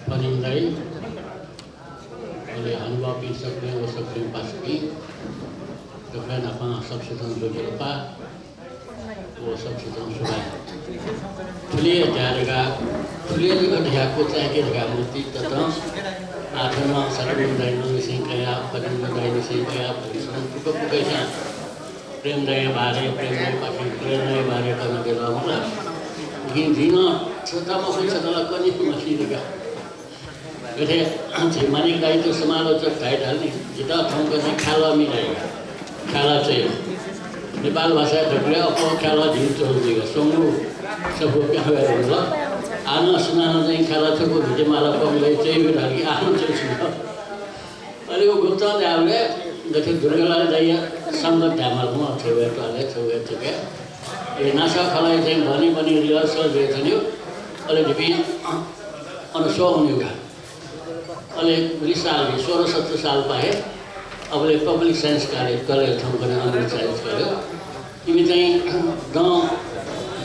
Panindai, oleh Anwar bin Sabri wa Sabri Pasbi, dengan apa subsidence beberapa, वो सब चीज़ों से है। चलिए जाएगा, चलिए जो ढाया कुछ है कि ढाया मूर्ति तथा आठवां सर्वम दायित्व से क्या, पदम दायित्व से क्या, परिश्रम कुछ कैसा प्रेम दायित्व बारे पासी प्रेम दायित्व बारे करने के लिए मतलब ये जीना छोटा मौसम छोटा लगता नहीं मशीन का वैसे जीवनी का ही तो समालोचक टाइट डालनी जितना हम कहते खाला मिलेगा खाला चाहिए नेपाल भाषा ढुक्ले अपो खाला झिल्चो हुँदैन सोङ्गु सबको क्या गरेर आना सुनाना चाहिँ खाला छोको भिजेमाला पगले चाहिँ बिरागी आनु चाहिँ सुन अनि वो गुप्ता ल्याउले जति दुर्गालाई जाइए संगत ढामलमा छेउटले छेउ चुके ये नासा खलाई चाहिँ भनी रिहर्सल गरेछ नि अलि ढिपी अनि सो हुनेगा अलि 20 साल 16-17 साल पाए अब पब्लिक साइंस कॉलेज ठाउँ पनि अनलाइन साइंस गर्यो तिमी चाहिँ गाउँ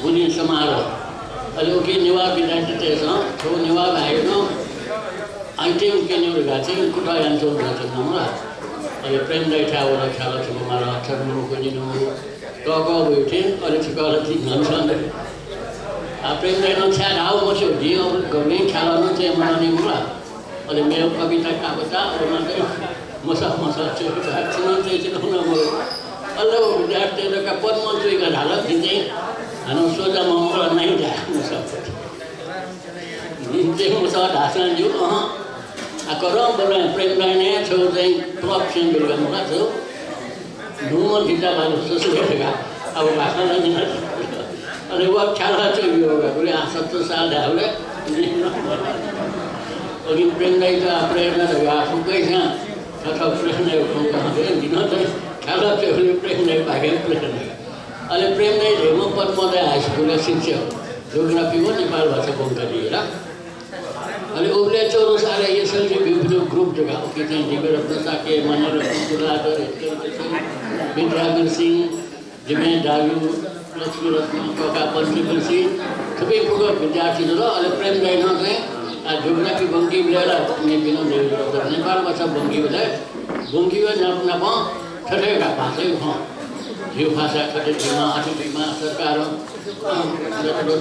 बुझिन समारोह अहिले ओके नेवा विद्यार्थी त्यसमा छौ नेवा भाइ न आइटेम के नेउ गाचे कुटा यान्चो गाचे नमरा अहिले प्रेम दाइ ठाउला खाला छको मारा छर्नु को निनु टको उठे अहिले छकाला ति नन्छन् आ प्रेम दाइ न छा आउ मसो दियो गमे खाला न चाहिँ मनानी मुला अहिले मेरो कविता काबता उनीहरुले मसा चाहिँ चिनाउन म अल्लाह विद्यार्थीहरु का पद मन्त्री का हालत दिने हानो सोजा ममला नै जा मसा दिने मसा ढासन जो आ करो बोले प्रेम लाइन छौ चाहिँ क्लब सिम्बल गर्नुला छौ नुमन दिता भाइ सोचेगा अब भाषा नै अनि वो खाला चाहिँ यो बोले 70 साल धाउले अघि प्रेम लाई त प्रेरणा लगा फुकै छ कथा प्रेम नै फुकै दिन त खाला चाहिँ प्रेम नै भागे प्रेम नै अहिले प्रेम नै हेमो पद्मोदय हाई स्कुलले शिक्षा जियोग्राफीको नेपाल भाषा बङ्का लिएर अनि उबले 14 साल एसएलसी विभिन्न ग्रुप जग्गा ओके चाहिँ डेभलप नसाके मनेर कुरादर विद्यावीर सिंह जिमे दाजु लक्ष्मी रत्न कोका पन्थी सिंह सबै पुगो विद्यार्थीहरु अहिले प्रेम दैन चाहिँ जियोग्राफी बङ्की लिएर नेपाल भाषा बङ्की बेला बङ्की नप ठठेका भाषै हो यो भाषा ठठेमा अतिथिमा सरकार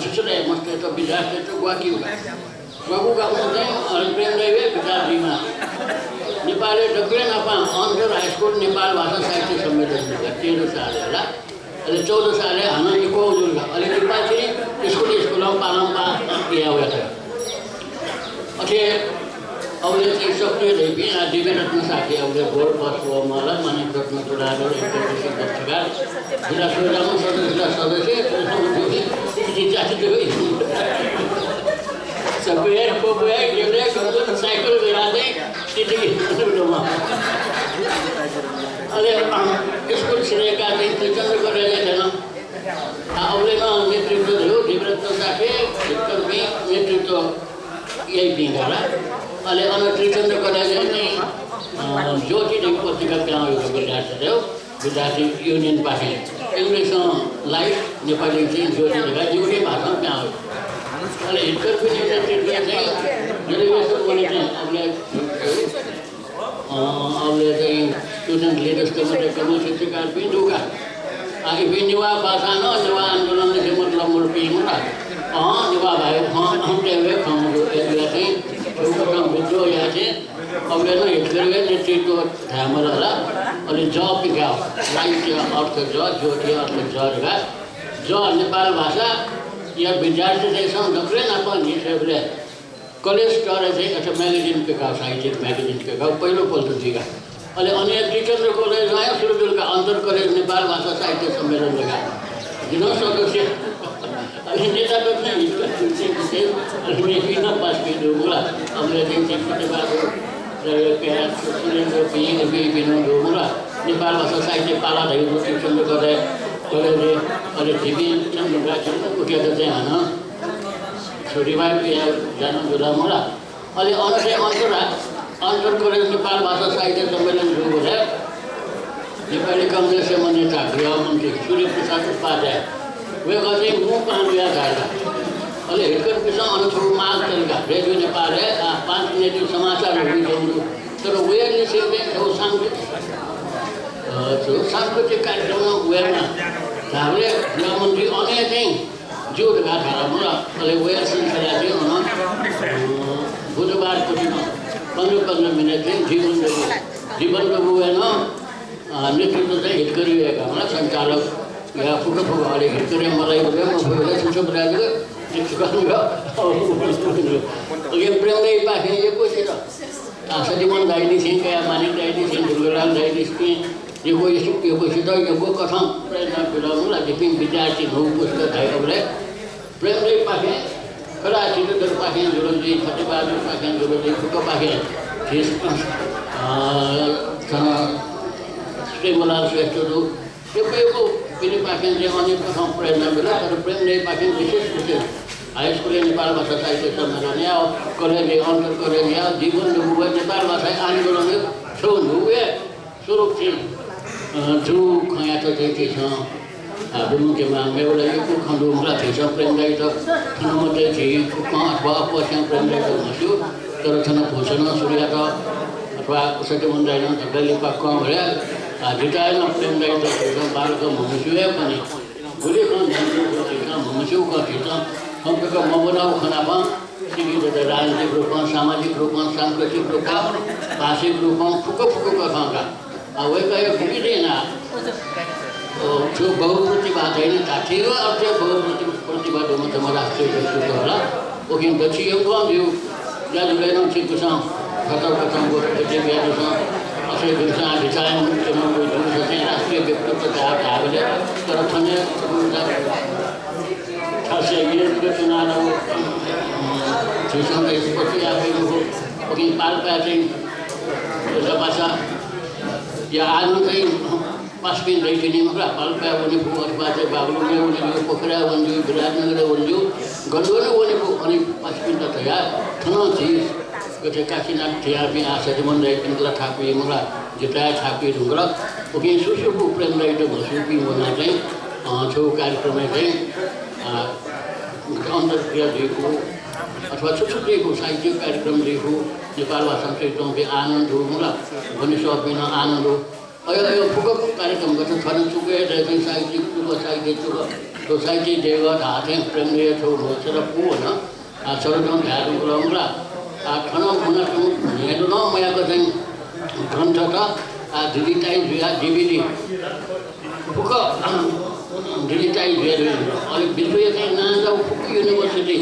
छुट्टै मस्ते त विद्यार्थी त गुवाकी गुवाको काम चाहिँ प्रेम दैवे विद्यार्थीमा नेपाली ढुक्ले नपा अन्तर हाई स्कुल नेपाल भाषा साहित्य सम्मेलन 13 साल होला अहिले 14 साल हामी इको जुल्का अहिले नेपाली स्कुलमा पालमपा या हुआ अथे अवले चाहिँ सक्रिय रही डिबेटमा साथी अवले बोर्ड बसको मलाई माने रत्न टोडाले एकैछिन दक्षका जिल्ला सोझामा सदस्य सबै पोपे गेले कस्तो साइकल बिरादै त्यतिकै अले स्कुल छिरेका चाहिँ चन्द्र गरेले छैन अवले नेतृत्व दियो डिबेटमा साथी नेतृत्व यही पिंगला अले अन त्रिचन्द्र कलेजले चाहिँ ज्योति पत्रिका त्यहाँ विद्यार्थी union party English life Nepali चाहिँ ज्योति एउटै भाषामा त्यहाँ अहिले हिटकर पनि नेतृत्व चाहिँ डेलिगेसन बोले चाहिँ अबले चाहिँ स्टुडेन्ट लिडर्स कमिटी शिक्षाकार पनि दुगा आगे भी निवा भाषा न निवा आंदोलन से मतलब मुर्पी मुरा निवा भाई हम टेवे हम जो एरियाથી પ્રોગ્રામ વિદ્યો યા છે અમને નો હિટકરવે નેતૃત્વ ધામરલા અને જોબ पिगाव लाइक अर्थ ज्योति अर्थ जरगा जो नेपाल भाषा या विद्यार्थी देशमा दक्रे न पनि सेबले कलेज करे चाहिँ अच्छा म्यागजिन पिगाव साहित्यिक म्यागजिन पिगाव पहिलो पल्ट दिगा अहिले अन्य त्रिचन्द्र कलेज आयो सुरुजुलका अन्तर कलेज नेपाल भाषा साहित्य सम्मेलन लगा जिन सदस्य अनि नेता त नहीं अनि बिना पास के होला हमले दिन से प्रतिवाद प्यार सुरेन्द्र पिङ विनोद होला नेपाल भाषा साहित्य पाला दैव त्रिचन्द्र गरे कलेजले अनि टिभी चन्द्र राखिन उठेर चाहिँ हान छोरीमा जान जुला होला अलि अन्तर कलेज नेपाल भाषा साहित्य सम्मेलन सुरु भए नेपाली कांग्रेस नेता गृहमन्त्री सूर्य प्रसाद उपाध्याय वे कहते मुँह पान लिया जाएगा अरे हिटकर पिछा अनुछोड़ माल चलेगा रेडियो नेपाल है सुन्ने त्यो समाचारहरू ल्याउँछु तर वेयरले चाहिँ सांस्कृतिक कार्यक्रममा वेयरमा हामीले गृहमन्त्री अन्य चाहिँ जोड गाथा मलाई अहिले वेयर श्रृङ्खला चाहिँ बुधबारको दिन 15 मिनट चाहिँ जीवनको वेयरमा नेतृत्व चाहिँ हिट गरिरहेका होला सञ्चालक या फुको अहिले हिट गरे मलाई म सुन्छो बुझाएको प्रेमले पाखे यो कसरी सजीवन दाइनी सिंह क्या मानिक दाइनी सिंह दुर्गालाल दाइनी सिंह यो कसरी त यो कथम प्रेरणा बिलाउनुला जिपिङ विद्यार्थी नौ पुस्तक धाइले प्रेमले पाखे कलाची दर पाखे जुलजी फतेबहादुर पाखे जुलजी फुको पाखे प्रेमलाल श्रेष्ठहरू यो पनि पाखे अन्य कथम प्रेरणा बिला तर प्रेमले पाखे विशेष हाई स्कूल नेपाल भाषा साहित्य सम्मेलन या कलेज अन्तर कलेज या जीवन डुबुवा नेपाल भाषा आन्दोलन छौ नुवे स्वरूप चाहिँ जो खया त चाहिँ छ मुख्यमा एउटा यो खण्डो मुला थिएछ प्रेमलाई त मध्ये चाहिँ अथवा अपस्याङ प्रेमलाई त हुन्थ्यो तर छन भूषण सूर्य त अथवा कसैले भन्दैन धक्काले पाक्क भए भिटाएमा प्रेमलाई त बालको मनुष्य पनि भोलि मनुष्य थिएछ सम्पर्क मबनाउ खनामा सिकिन्छ राजनीतिक रूपमा सामाजिक रूपमा सांस्कृतिक रूपमा भाषिक रूपमा फुको खाँदा वैका यो फुकिँदैन जो बहुप्रतिभा छैन थियो अब त्यो बहुप्रतिभामा त म राष्ट्रिय होला ओकिन पछि यो यो दाजुलाई नै सिक्छौँ खतम गोटे बिहासँग असै दिन्छ भिचायन चाहिँ राष्ट्रिय व्यक्तित्व हामीले तर पनि खासै यो चुनाव छिसँग यसपछि आफैको ओकिन पाल्पा चाहिँ भाषा या आज चाहिँ पास्पिन रहिदिने मात्र पाल्पा भनेको अथवा चाहिँ बाबुले भनेको पोखरा भन्यो विराटनगर भन्यो गडगड भनेको अनि पास्पिन त या ठन चिज यो चाहिँ काशीनाथ थियापी आशाले मनलाई पिङ्गला थापी मलाई जिताए थापी ढुङ्गला ओके सुसुको प्रेमलाई त भसुपी भन्दा चाहिँ छेउ कार्यक्रममा चाहिँ अन्तर्क्रिया दिएको अथवा छुट्टैको साहित्यिक कार्यक्रम दिएको नेपाल भाषा साहित्यको आनन्द हो मलाई भनि सक्दिनँ आनन्द हो अहिले यो फुको कार्यक्रम गर्छ छन चुके चाहिँ साहित्यिक साहित्य त्यो साहित्य देवगत हाते प्रेमले छेउ बसेर पु होइन सर्वप्रथम ध्यान बोलाउँला ठन हुन हेर्नु न मयाको चाहिँ ग्रन्थ त डिजिटाइज डिभिडी फुक डिजिटाइज अलिक विश्व चाहिँ नाजाउ फुक युनिभर्सिटी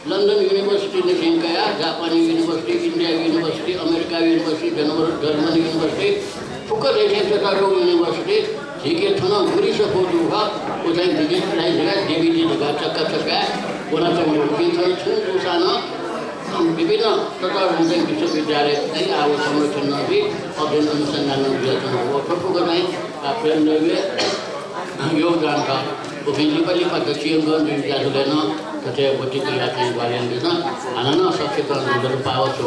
लन्डन युनिभर्सिटी देखिका जापानी university India university America university Germany university फुक देखिएको युनिभर्सिटी हिके ठन घुरिसक्यो दुःख ऊ चाहिँ डिजिटाइज डिभिडी चक्का बोला चाहिँ छुन सानो विभिन्न प्रकारहरू चाहिँ विश्वविद्यालय चाहिँ अब संरक्षण नदी अध्ययन अनुसन्धान हो ठोको चाहिँ प्रेमले योगदान छ नेपालीमा त चियङ्गन विद्यालय न तथा बटीको या चाहिँ ग्वालियन हान न सचेतन पावत